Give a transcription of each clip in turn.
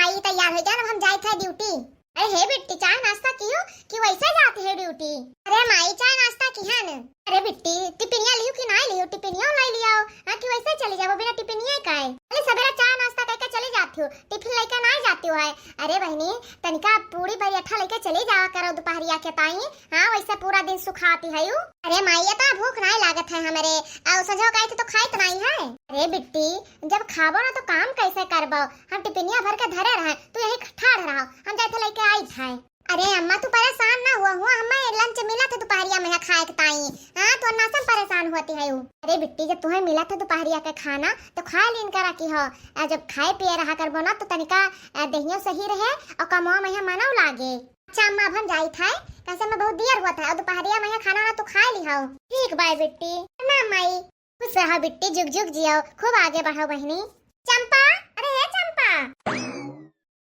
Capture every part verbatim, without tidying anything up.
ई तैयार होइ गया, अब हम जाइत है ड्यूटी। अरे हे बिट्टी, चाय नाश्ता कियो कि वैसे जाती है ड्यूटी? अरे माई, चाय नाश्ता किहन। अरे बिट्टी, टिफिनिया लियो कि नाहीं लियो? टिफिनिया लाई लियो, हाँ, कि वैसे चली जाबो बिना टिफिनिया काहे? अरे सबेरा चाय नाश्ता कइके चली जाती हो, टिफिन लइके नाहीं जाती हो है। अरे बहिनी, तनिका पूड़ी पराठा लइके चली जावा करो दुपहरिया के ताई, हाँ, वैसे पूरा दिन सुखाती है यू। अरे माई, इतना भूख नाहीं लागत है हमरे, और संझो काहे तो खाइत नाहीं है। अरे बिट्टी, जब खाबो ना तो काम कैसे करबो? हम टिफिनिया भर के धरे रहे, तू यही ठाड़ रहो, हम जाइत है लइके आइत है। अरे अम्मा, तू परेशान ना हुआ, हुआ हमें लंच मिला था दुपहरिया में खाए के ताई। हाँ, तो ना सब परेशान होती है यू। अरे बिट्टी, जब तुम्हें मिला था दुपहरिया के खाना तो खाए लीन करा की हो। आ, जब खाए पिए रहा करबो ना तो तनिका, आ, देहियो सही रहे और कमवा में मनौ लागे। अच्छा अम्मा, अब हम जाइत है, कैसे मैं बहुत देर हुआ था और दुपहरिया में खाना ना तो खाए ली हो। ठीक बाय बिट्टी, प्रणाम माई। खुश रहो बिट्टी, जुग जुग जियो, खूब आगे बढ़ो बहिनी। चंपा, अरे हे चंपा।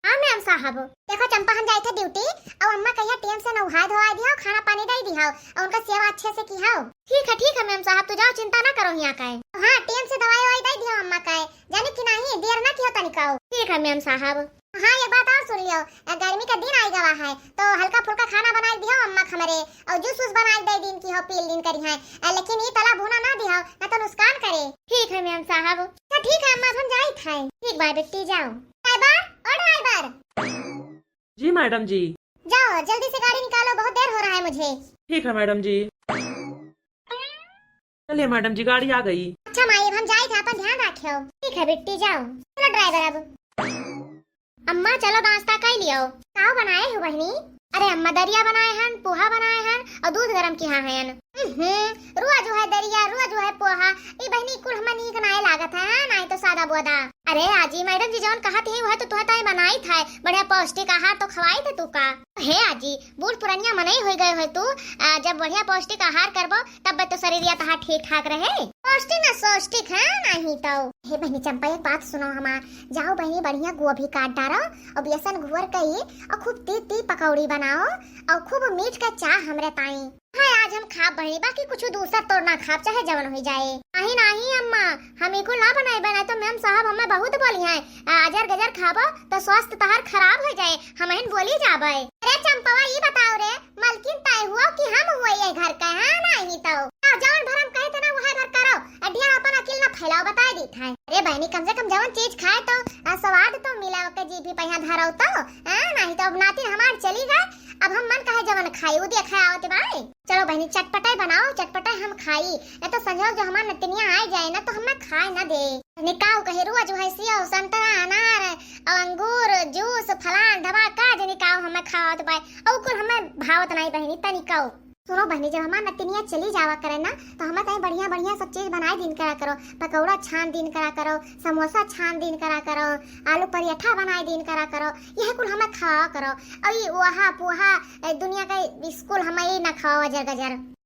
हाँ मैम साहब। देखो चंपा, हम जाइत है ड्यूटी, और अम्मा कहिया टेम से नहाए धोआए दिहाओ, खाना पानी दे दिहाओ, और उनका सेवा अच्छे से किहाओ। ठीक है, ठीक है मैम साहब, तू जाओ, चिंता ना करो यहाँ का है। हाँ, टेम से दवाई ववाई दे दिहाओ अम्मा का है, जाने कि नाहीं, देर ना किहो तनिकाओ। ठीक है मैम साहब। हाँ, एक बात और सुन लियो, अ, गर्मी का दिन आई गवा है, तो हल्का फुल्का खाना बनाए दिहो अम्मा हमरे, और जूस वूस बनाए दे दिन की हो, पी दिन करी है, अ, लेकिन ई तला भुना ना दिहो, ना तो नुकसान करे। ठीक है मैम साहब। तो ठीक है अम्मा, अब हम जाइत है। ठीक बा बिट्टी, जाओ। ड्राइवर, ओ ड्राइवर। जी मैडम जी। जाओ, जल्दी से गाड़ी निकालो, बहुत देर हो रहा है मुझे। ठीक है मैडम जी। चलिए मैडम जी, गाड़ी आ गई। अच्छा माई, अब हम जाइत है, अपन ध्यान रखियो। ठीक है बिट्टी, जाओ। चलो ड्राइवर अब। अम्मा, चलो नाश्ता कर लियो। का बनाए हो बहिनी? अरे अम्मा, दरिया बनाए हन, पोहा बनाए हन और दूध गरम किहा हन। हम्म, रोज वह दरिया, रोज वह पोहा। ई बहिनी, कुल हमें नीक नाय लागत है, हाँ, नाहीं तो सादा बोदा। अरे आजी, मैडम जी जौन कहत ही, वह तो तुहे ताई बनाइत है, बढ़िया पौष्टिक आहार तो खवाइत है तू का। हे आजी, बूढ़ पुरनिया मनई होइ गए हो तू, आ, जब बढ़िया पौष्टिक आहार करबो, तब तो शरीरिया तहार ठीक ठाक रहे। पौष्टिक ना सौष्टिक है, नाहीं तो। हे बहिनी चंपा, एक बात सुनो हमार, जाओ बहिनी, बढ़िया गोभी काट डारो और बेसन घोर के ई और खूब तीत तीत पकौड़ी बनाओ और खूब मीठ का चाह हमरे ताई। हाँ, आज हम खाब बहिनी, बाकी कुछ दूसर तोर ना खाब, चाहे जवन होइ जाए। नाहीं, नाहीं अम्मा, हम ई कुल ना बनाइबे, नाहीं तो मैम साहब हमें बहुत बोली हैं। आ, अजर गजर खाबो तो स्वास्थ्य तहार खराब होइ जाए, हमहिन बोली जाबे। अरे चंपवा, ई बताओ रे, मलकिन तय हुआ कि हम हुए ये घर का, हाँ, नाहीं तो। आ, जवन भर हम कहे थे ना, वह भर करो, अ, ढेर अपन अकिल ना फैलाओ, बताए देत है। अरे बहिनी, कम से कम जवन चीज खाए तो, आ, स्वाद तो मिला, ओके जीभ पे यहाँ धरो तो, हाँ, नाहीं तो अब नातिन हमार चली गए, अब हम मन कहे जवन खाई, उ देखा आवत बाई। चलो बहिनी, चटपटाई बनाओ, चटपटाई हम खाई, न तो संझो जो हमार नतिनिया आ जाए ना, तो हमें खाए ना दे। निकाऊ कहे रोज वह सेव, संतरा, अनार, और अंगूर, जूस, फलान, ढमाका, जे निकाऊ हमें खावत बाय, और कुल हमें भावत नाहीं बहिनी, तनिकाऊ। सुनो बहिनी, जब हमार नतिनिया चली जावा करे ना, तो हमें ताई बढ़िया बढ़िया सब चीज बनाए दिन करा करो, पकौड़ा छान दिन करा करो, समोसा छान दिन करा करो, आलू पराठा बनाए दिन करा करो, यह कुल हमें खावा करो। और ये वहा पोहा, ए, दुनिया का स्कूल हमें ये ना खाओ अजर गजर।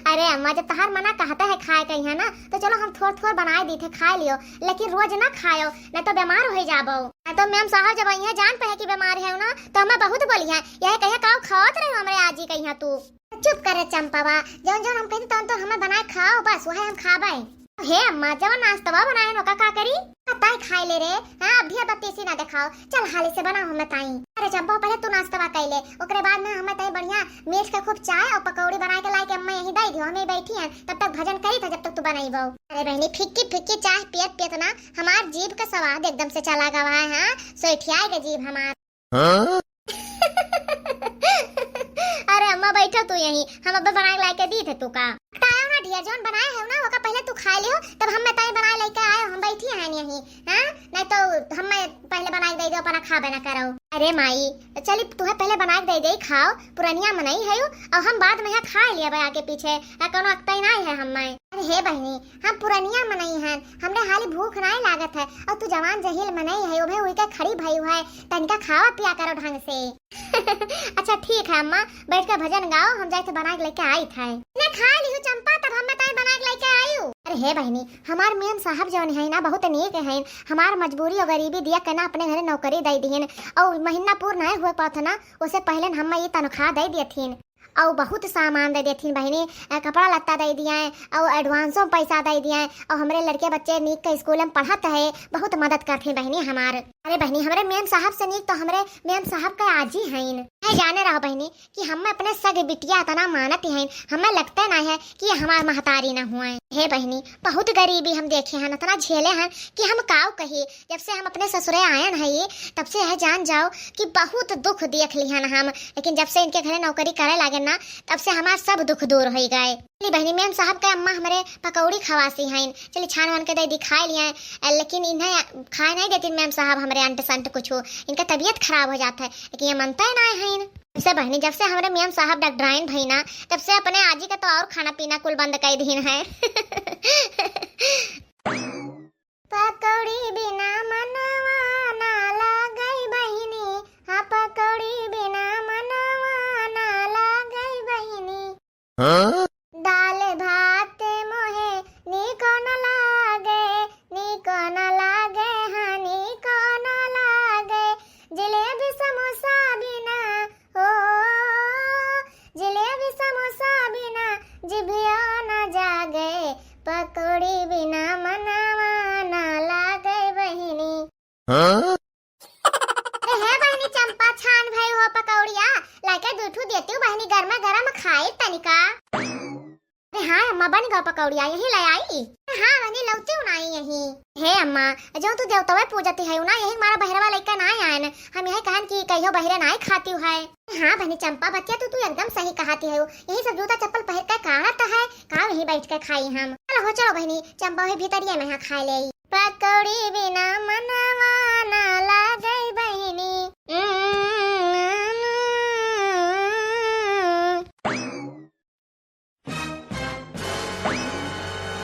अरे अम्मा, जब तहार मना कहता है खाए के यहाँ ना, तो चलो हम थोड़ थोड़ बनाए दी थे, खाए लियो, लेकिन रोज ना खायो, नहीं तो बीमार हो जाबो। नहीं तो मैम साहब जब यहाँ जान पे है कि बीमार है ना, तो हमें बहुत बोली है, यह कहे काऊ खावत रहे हमरे आजी के यहाँ तू। चुप करे चंपावा, जौन जौन हम कहते तौन तौन हमें बनाए खाओ, बस वही हम खाबे। हे अम्मा, जवन नाश्तवा बनाए न, ओका का करी? ताई खाए ले रे। हाँ, अब ढेर बत्तीसी ना देखाओ, चल हाली से बनाओ हमें ताई। अरे चंपा, पहले तू नाश्तवा कइले, ओकरे बाद में हमें ताई बढ़िया मीठ के खूब चाय और पकौड़ी बनाए के लाए के अम्मा यहीं दे दियो, हमें बैठी हैं, तब तक भजन करी था जब तक तू बनाई बो। अरे बहनी, फिक्की फिक्की चाय पियत पियत ना हमार जीभ का स्वाद एकदम से चला गवा है। हाँ, सोइठिया के जीभ हमार। हाँ? अरे अम्मा, बैठो तू यहीं, हम अब्बे बनाए के लाए के दी थे तू का। तायो ना ढेर जौन बनाए है ना, ओका पहले तू खाए लियो, तब हम ताई बनाए लेके आयो, हम बैठी हैं यहीं, हाँ? नहीं तो हमें पहले बनाए दे दो, अपना खाबे ना करो। अरे माई, चली तुहे पहले बनाए दे दे, खाओ, पुरनिया मनई है यू, और हम बाद में यहाँ खाए लिया आगे पीछे, या कोनो अकतई नहीं है हमें। अरे हे बहनी, हम पुरनिया मनई हन, हमरे हाली भूख नाय लागत है, और तू जवान जहील मनई है, उभे हुई के खड़ी भई है, तनिका खावा पिया करो ढंग से। अच्छा ठीक है अम्मा, बैठ के भजन गाओ, हम जाए थे बना के लेके आई था। ले खा लिहू चंपा, तब हम बताए बना के लेके आयु। अरे हे बहनी, हमार मेम साहब जौन है ना, बहुत नेक है, हमार मजबूरी और गरीबी दिया के ना अपने घरे नौकरी दे दिहन, और महीना पूर नाय हुए पात ना, उसे पहले हम ये तनख्वाह दे दियथिन। और बहुत सामान दे देथिन बहिनी, अ, कपड़ा लत्ता दे दिए और एडवांसो में पैसा दे दिए और हमरे लड़के बच्चे नीक के स्कूल में पढ़त है, बहुत मदद करथिन बहिनी हमार। अरे बहिनी, हमरे मेम साहब से नीक तो हमरे मेम साहब के आजी हईन। है जाने रहो बहिनी कि हम अपने सग बिटिया इतना मानत हईन, हमें लगते ना है कि ये हमार महतारी ना हुए। हे बहिनी, बहुत गरीबी हम देखे हन, इतना झेले हन कि हम काव कही। जब से हम अपने ससुरे आयन है, तब से यह जान जाओ कि बहुत दुख देख लिहन हम। लेकिन जब से इनके घरे नौकरी करे लागे ना, तब से हमार सब दुख दूर हो गए। चली बहिनी, मेम साहब के अम्मा हमरे पकौड़ी खवासी हईन, चली छान वान के दे दी, खाए लिया। अ, लेकिन इन्हें खाए नहीं देती मेम साहब हमरे अंट संट कुछ, इनका तबीयत खराब हो जाता है, लेकिन ये मनते ना हईन। वैसे बहिनी, जब से हमरे मेम साहब डॉक्टराइन भई ना, तब से अपने आजी का तो और खाना पीना कुल बंद कर दीन है। पकौड़ी बिना मनवा ना लागै बहिनी, हाँ, पकौड़ी बिना मनवा ना लागै बहिनी। हाँ? दाल भात मोहे नीको न लागे, नीको न लागे, हाँ, नीको न लागे। जिलेबी समोसा बिना, ओ, जिलेबी समोसा बिना जिभिया न जागे, पकौड़ी बिना मनवा न लागे बहिनी। हाँ? अरे हे बहिनी चंपा, छान भई हो पकौड़िया, लाके दू ठू देती हूँ बहिनी, गर्मा गर्म खाई तनिका। अरे हाँ अम्मा, बन गवा पकौड़िया, यही ले आई। अरे हाँ बहिनी, लौटी हूँ ना यही। हे अम्मा, जो तू देवतवे पूजती है ना, यही हमारा बहिरवा लइका ना आयन, हम यही कहन कि कहियो बहिरे ना खाती है। हाँ बहिनी चंपा, बतिया तू, तू एकदम सही कहती है, यही सब जूता चप्पल पहिर के काढ़त है, का यही बैठ के खाई हम। चलो हो, चलो बहिनी, चंपा वही भीतरिया में यहाँ खाए ले। पकौड़ी बिना मनवा ना लागै बहिनी।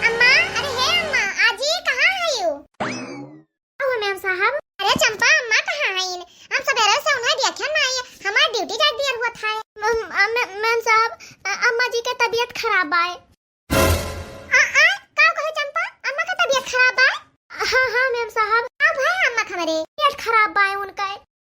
अम्मा, अरे हे अम्मा, आजी कहाँ है यू? का हुआ मेम साहब? अरे चंपा, अम्मा कहाँ है? हम सबेरे से उन्हें देखे ना आई, हमार ड्यूटी जाए दियर हुआ था। मेम, अ, मे-, मेम साहब, अ, अम्मा जी के तबीयत खराब आए। आ, आ, का कहे चंपा? अम्मा का तबीयत खराब बा? हाँ, हाँ, मेम साहब। का भय अम्मा के हमरे? पेट खराब बा उनका।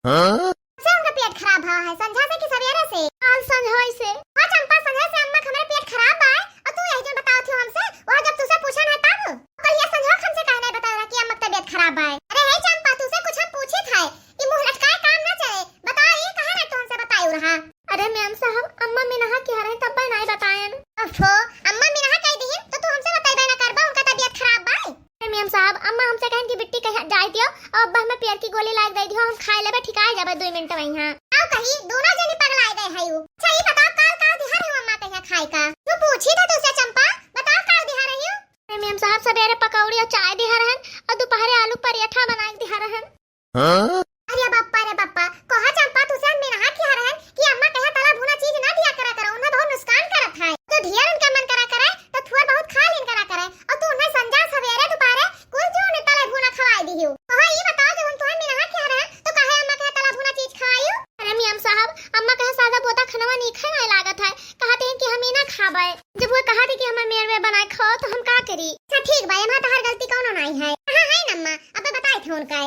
हाँ? से उनका पेट खराब भवा है, संझा से कि सवेरे से? काल संझा से। हाँ चंपा, संझा से अम्मा के हमरे पेट खराब बा, और तू यही जन बतावत हो हमसे, वह जब तुझसे पूछा ना तब? कल ये संझा हमसे काहे नहीं बताया कि अम्मा की तबीयत खराब बा? अरे हे चंपा, तुझसे कुछ हम पूछे थे, ये मुंह लटकाए काम ना चले, बताओ ये कहाँ ना तू हमसे बताए रहा? अरे मेम साहब, अम्मा मिनहा किहा रही तब नाई बतायन। अफो, अम्मा मिनहा कह दिहिन तो तू हमसे बताइबे ना करबा, उनका तबीयत खराब बा। अरे मेम साहब, अम्मा हमसे कहन कि बिट्टी कहीं जाए दियो और अब्बा हमें पियर की गोली लाग दे दियो, हम खाए लेबे, ठिकाए जाबे दुई मिनट में यहाँ। आओ कही, दोनों जनी पगलाए गए है यू। अच्छा ये बताओ, काल का दिहा रही अम्मा कहीं खाए का? तू पूछी था तुझसे चंपा, बताओ काल दिहा रही हूँ। अरे मेम साहब, सवेरे पकौड़ी और चाय दिहा रहन और दोपहरे आलू पराठा बना के दिहा रहन। हाँ? अरे बप्पा रे बप्पा, कोहा चंपा तुसे हम मिनहा किहा रहन कि अम्मा कहे तला भुना चीज ना दिया करा करो, उन्हें बहुत नुकसान करत है। तो ढेर उनके मन करा करे तो थोड़ बहुत खा लीन करा करे, और तू उन्हें संझा सवेरे दोपहरे कुल जो उन्हें तला भुना खवाई दिहियो। कोहा ई बताओ, जब हम तुहे मिनहा किहा रहन तो काहे अम्मा कहे तला भुना चीज खवाइयो? अरे मियाँ साहब, अम्मा कहे सादा बोता खनवा नीक है, नहीं लागत है, कहते हैं कि हम ई ना खाबे। जब वो कहते कि हमें मेर में बनाए खाओ तो हम का करी? अच्छा ठीक बा, एमा तहार गलती कौनो नहीं है। कहाँ है अम्मा? अबे बताए थे उनका।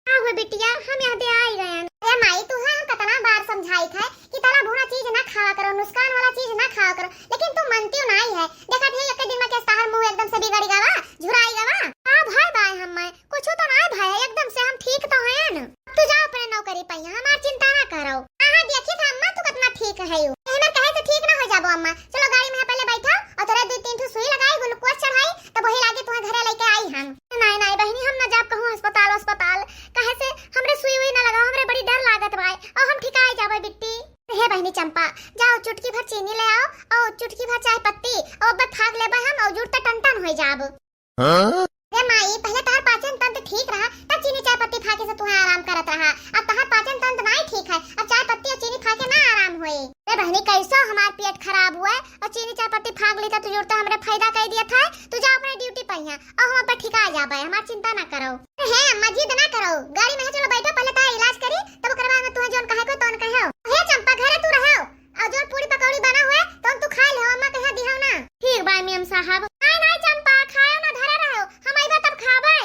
का हुए बिटिया, हम यहाँ दे आई गए। ए माई, तू है हम कितना बार समझाई थे कि तला भुना चीज ना खावा करो, नुकसान वाला चीज ना खावा करो, लेकिन तू मनती नहीं है। देखा थे एक दिन में के तहार मुंह एकदम से बिगड़ी गवा, झुराई गवा। का भय बाय हम में? कुछ तो नहीं भय, एकदम से हम ठीक तो हैं न। तू जाओ अपने नौकरी पे, हमार चिंता ना करो। हाँ, हाँ, देखी था अम्मा, तू कितना ठीक है यू। एहमर कहे तो ठीक ना हो जाबो अम्मा। चलो गाड़ी में पहले बैठो और तोरे दो तीन ठो सुई लगाई, ग्लूकोज चढ़ाई, तब वही लागे तुम्हें घरे लेके आई हम। नहीं, नहीं बहनी, हम ना जाब कहूँ अस्पताल, अस्पताल। कहे से हमरे सुई उई ना लगाओ, हमरे बड़ी डर लागत बाय। और हम ठिकाए जाबे बिट्टी। हे बहनी चंपा, जाओ चुटकी भर चीनी ले आओ और चुटकी भर चाय पत्ती और अब फाग लेबे हम और जुड़ते टन टन हो जाब। हाँ? रे माई, पहले तहार पाचन तंत्र ठीक रहा, तब चीनी चाय पत्ती फाके से तुहे आराम करत रहा। अब तहार पाचन तंत्र नाई ठीक है, अब चाय पत्ती और चीनी फाके ना आराम होए। रे बहनी, कैसो हमार पेट खराब हुए और चीनी चाय पत्ती फाक ली तो तू जुड़ते हमरे फायदा कर दिया था। तू जा अपने ड्यूटी पे यहाँ और हम पे ठिका जाबे, हमार चिंता ना करो। अरे हे अम्मा, जिद ना करो, गाड़ी में है, चलो बैठो, पहले तहार इलाज करी, तब ओकरे बाद में तुहे जोन कहे को तोन कहो। हे चंपा, घरे तू रहो। और जो पूरी पकौड़ी बना हुआ है, तो तू खा ले, अम्मा कहे दिहो ना। ठीक बा मेम साहब। नहीं, नहीं चंपा, खायो ना, धरे रहो, हम आइबा तब खाबे।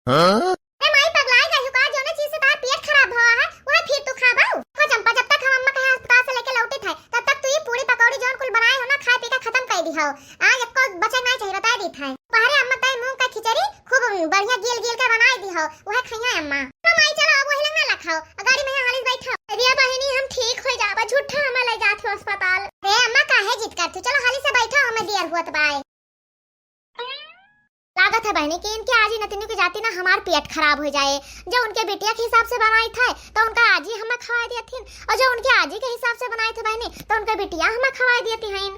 हाँ? ए माई, पगलाई गई का? जोने चीज से तहार पेट खराब हुआ है, वह फिर तू खाबो? देखो चंपा, जब तक हम अम्मा कहे अस्पताल से लेके लौटे थे, तब तक तू ये पूरी पकौड़ी जोन कुल बनाए हो ना, खाए पी के खत्म कर दिहो। आज एको बचे नहीं चाहिए, बता दी थे। पहरे अम्मा तय मुंह का खिचड़ी खूब बढ़िया गील गील के बनाई दिहो, उहे खइहा अम्मा। हाँ माई, चलो अब वही लंग ना लखाओ, गाड़ी में यहाँ हालिस बैठो। अरे बहिनी, हम ठीक हो जाबा, झूठा हमें ले जात हो अस्पताल। अरे अम्मा, काहे जिद करती, चलो हाली से बैठो, हमें देर होत बाय। लागत है बहिनी कि इनके आजी नतिनी के जाती ना हमार पेट खराब हो जाए। जो उनके बिटिया के हिसाब से बनाई थे तो उनका आजी हमें खवाए दियथिन, और जो उनके आजी के हिसाब से बनाई थे बहिनी तो उनका बिटिया हमें खवाए दियती हैं।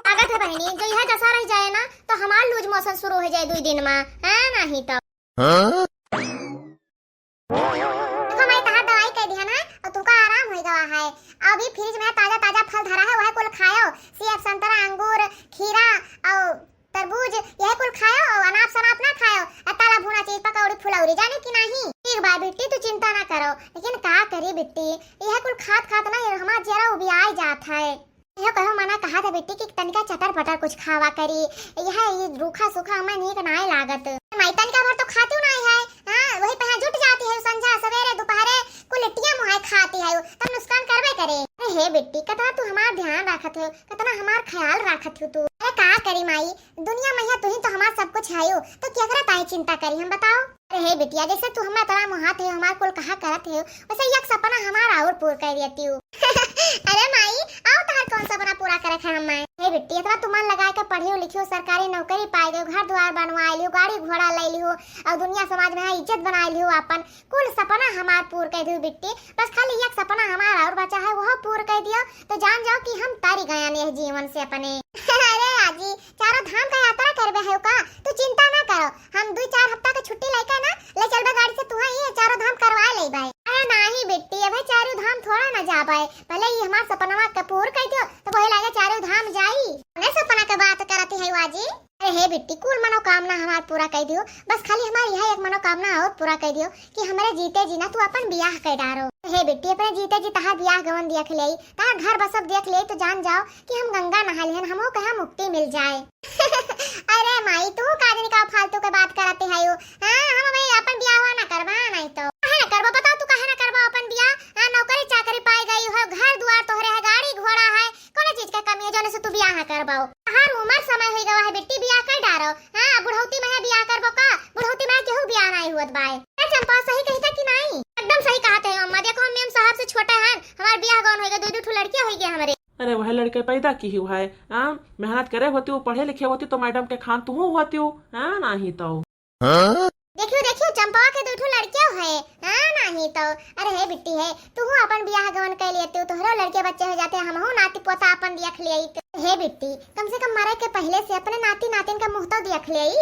लागत है बहिनी, जो यह दशा रह जाए ना तो हमार लूज मोशन शुरू हो जाए दुई दिन में, हाँ नहीं तो। हाँ? देखो माई, तहार दवाई कर दिया ना, और तुमका आराम हो गवा है। अभी फ्रिज में ताजा ताजा फल धरा है, वह कुल खायो। सेब, संतरा, अंगूर, खीरा और तरबूज, यह कुल खायो। और अनाप शनाप ना खायो, और तला भुना चीज, पकौड़ी, फुलौरी, जाने कि नहीं। ठीक बा बिट्टी, तू चिंता ना करो, लेकिन का करी बिट्टी, यह कुल खात खात ना ये हमार जरा उबियाए जात है। इहो कहो मना कहा था बिट्टी कि तनिका चटर पटर कुछ खावा करी, यह ये रूखा सूखा हमें नीक नाय लागत। माई तनिका भर तो खातू नाय है, हाँ, वही पे हाँ जुट जाती है, संझा सवेरे दोपहरे कुल लिट्टियां मुहाय खाती है, तब नुकसान करबे करे। अरे हे बिट्टी, कतना तू हमार ध्यान रखत हो, कतना हमार ख्याल रखत हो तू। अरे का करी माई, दुनिया में यहाँ तू ही तो हमार सब कुछ है, तो केकरा ताई चिंता करी हम बताओ। अरे हे बिटिया, जैसे तू हमें इतना मुहात है, हमार कुल कहा करत है, वैसे एक सपना हमार और पूर कर देती हूँ। अरे माई, आओ तहार कौन सपना पूरा करे खाए हम माई? हे बिट्टी, इतना तू मन लगा के पढ़ियो लिखियो, सरकारी नौकरी पाए गयो, घर द्वार बनवाए लियो, गाड़ी घोड़ा ले लियो, और दुनिया समाज में हाँ इज्जत बनाए लियो अपन, कुल सपना हमार पूर कर दियो बिट्टी। बस खाली एक सपना हमार और बचा है, वह पूर कर दियो तो जान जाओ कि हम तर गया ने जीवन से अपने। अरे आजी, चारों धाम का यात्रा करबे है का? तू चिंता ना करो, हम दो चार हफ्ता के छुट्टी लेके ना ले चलबे गाड़ी से, तुहा ये चारों धाम करवा लेबे। अरे नाही बिट्टी, अबे चारों धाम थोड़ा ना जाबे, पहले ये हमार सपनवा के पूर कर दियो तो वही लागे चारों धाम जाई। कौने सपना के बात करती है आजी? अरे हे बिट्टी, कुल मनोकामना हमार पूरा कर दियो, बस खाली हमार यह एक मनोकामना और पूरा कर दियो कि हमरे जीते जी ना तू अपन बियाह कर डारो। हे बिट्टी, अपने जीते जी तहार बियाह गवन देख ले, तहार घर बसब देख ले, तो जान जाओ कि हम गंगा नहा लिहन, हमहू कहा मुक्ति मिल जाए। अरे माई, तू का जानी का फालतू के बात करते है यो? हाँ, हम भाई अपन बियाह ना करबा, नहीं तो। काहे ना करबो, बताओ तू काहे ना करबो अपन बियाह? हाँ, नौकरी चाकरी पाई गई हो, घर दुआर तोहरे है, गाड़ी घोड़ा है, कौन चीज का कमी है जौने से तू बियाह ना करबो? हर उम्र समय हो गवा है बिट्टी, बियाह कर डारो। हाँ, बुढ़ौती में है बियाह करबो का? बुढ़ौती में केहू बियाह नहीं हुअत बाय। ए चंपा, सही कही था कि नहीं? एकदम सही कहा थे अम्मा। देखो, हम मेम साहब से छोटे हैं, हमार बियाह गौन होइगा, दो दो ठो लड़कियां होइगे हमरे। अरे वह लड़के पैदा की हुआ है, हाँ? मेहनत करे होती हो, पढ़े लिखे होती तो मैडम के खान तुहू होती हो, हाँ? नहीं तो। हाँ? देखियो, देखियो, चंपवा के दो ठो लड़कियां है, हाँ? नहीं तो। अरे हे बिट्टी है, तुहू अपन बियाह गवन कर लेती हो, तोहरो लड़के बच्चे हो जाते, हमहू नाती पोता अपन देख लेई। हे बिट्टी, कम से कम मरे के पहले से अपने नाती नातिन का मुंह तो देख लेई।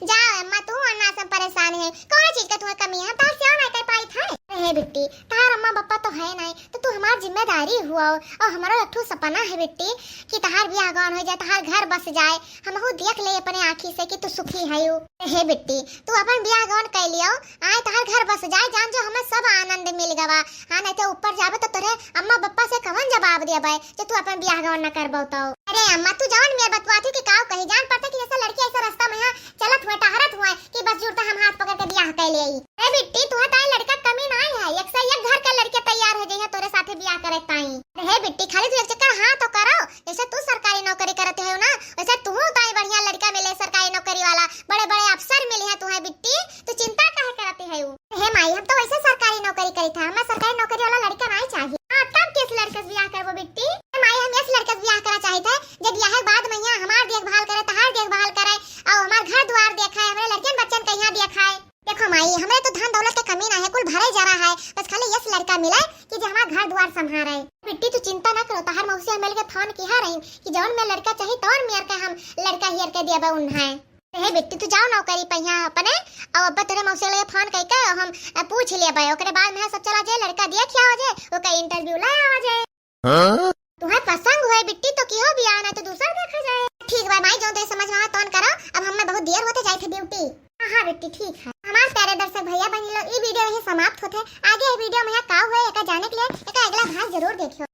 जाओ अम्मा, तू अन्ना से परेशान है, कौन चीज का तुम्हें कमी है? हम तार सेवा नहीं कर पाई थे। अरे हे बिट्टी, तार अम्मा पापा तो है नहीं, तो तू हमार जिम्मेदारी हुआ हो, और हमारा एक ठो सपना है बिट्टी कि तहार बियाह गौन हो जाए, तहार घर बस जाए, हमहू देख ले अपने आँखी से कि तू सुखी है। अरे हे बिट्टी, तू अपन बियाह गौन कर लियो, आए तहार घर बस जाए, जान जो हमें सब आनंद मिल गवा। हाँ, नहीं तो ऊपर जाबे तो तोरे अम्मा पापा से कवन जवाब देबे जो तू अपन बियाह गवन न करबो तो। अरे अम्मा, तू जवन मेर बतवाती कि काव कही, जान पड़ता कि ऐसा लड़की ऐसा रास्ता में यहाँ चलत हुआ, टहरत हुआ कि बस जुड़ता हम हाथ पकड़ के बियाह कर ले आई। अरे बिट्टी, तुहा ताई लड़का कमी ना है, एक से एक घर के लड़के तैयार हो जाइए तोरे साथे बियाह करे ताई। अरे हे बिट्टी, खाली तू एक चक्कर हाँ तो करो, जैसे तू सरकारी नौकरी करते हो ना, वैसे तू ताई बढ़िया लड़का मिले सरकारी नौकरी वाला, बड़े बड़े अफसर मिले हैं तुम्हें बिट्टी, तू चिंता काहे करते है? हे माई, हम तो वैसे सरकारी नौकरी करी था, हमें सरकारी नौकरी वाला लड़का नहीं चाहिए। हाँ, तब किस लड़के से बियाह करबो बिट्टी? हे माई, हम इस लड़के से बियाह करा चाहिए थे, जब बियाह के बाद मैया हमार देखभाल करे, तहार देखभाल करे, और हमार घर द्वार देखाए, हमारे लड़कियन बच्चन के यहाँ देखाए। देखो माई, हमें तो धन दौलत के कमी ना है, कुल भरे जरा है, बस खाली इस लड़का मिले कि जो हमार घर द्वार संभाले। बिट्टी तू चिंता ना करो, तहार मौसी हमें के फोन किया रही कि जौन में लड़का चाहिए तौन मेर के हम लड़का हियर के देबे उन्हें। हे बिट्टी, तू जाओ नौकरी पहिया अपने, और अब्बा तेरे मौसी लगे फोन करके हम, अ, पूछ लेबे। ओकरे बाद में सब चला जाए, लड़का देख आवा जाए, ओकर इंटरव्यू ले आवा जाए। हाँ? तुम्हें पसंद हुए बिट्टी तो किहो बियाह, ना तो दूसर देखा जाए। ठीक बा माई, जो तुहे समझ में आवे तौन करो, अब हमें बहुत देर होते जाए थे ड्यूटी। हाँ, हाँ बिट्टी, ठीक है। हमार प्यारे दर्शक भैया बहनी लोग, ई वीडियो यहीं समाप्त होते। आगे ई वीडियो में यहाँ का हुए, एका जाने के लिए एका अगला भाग जरूर देखियो।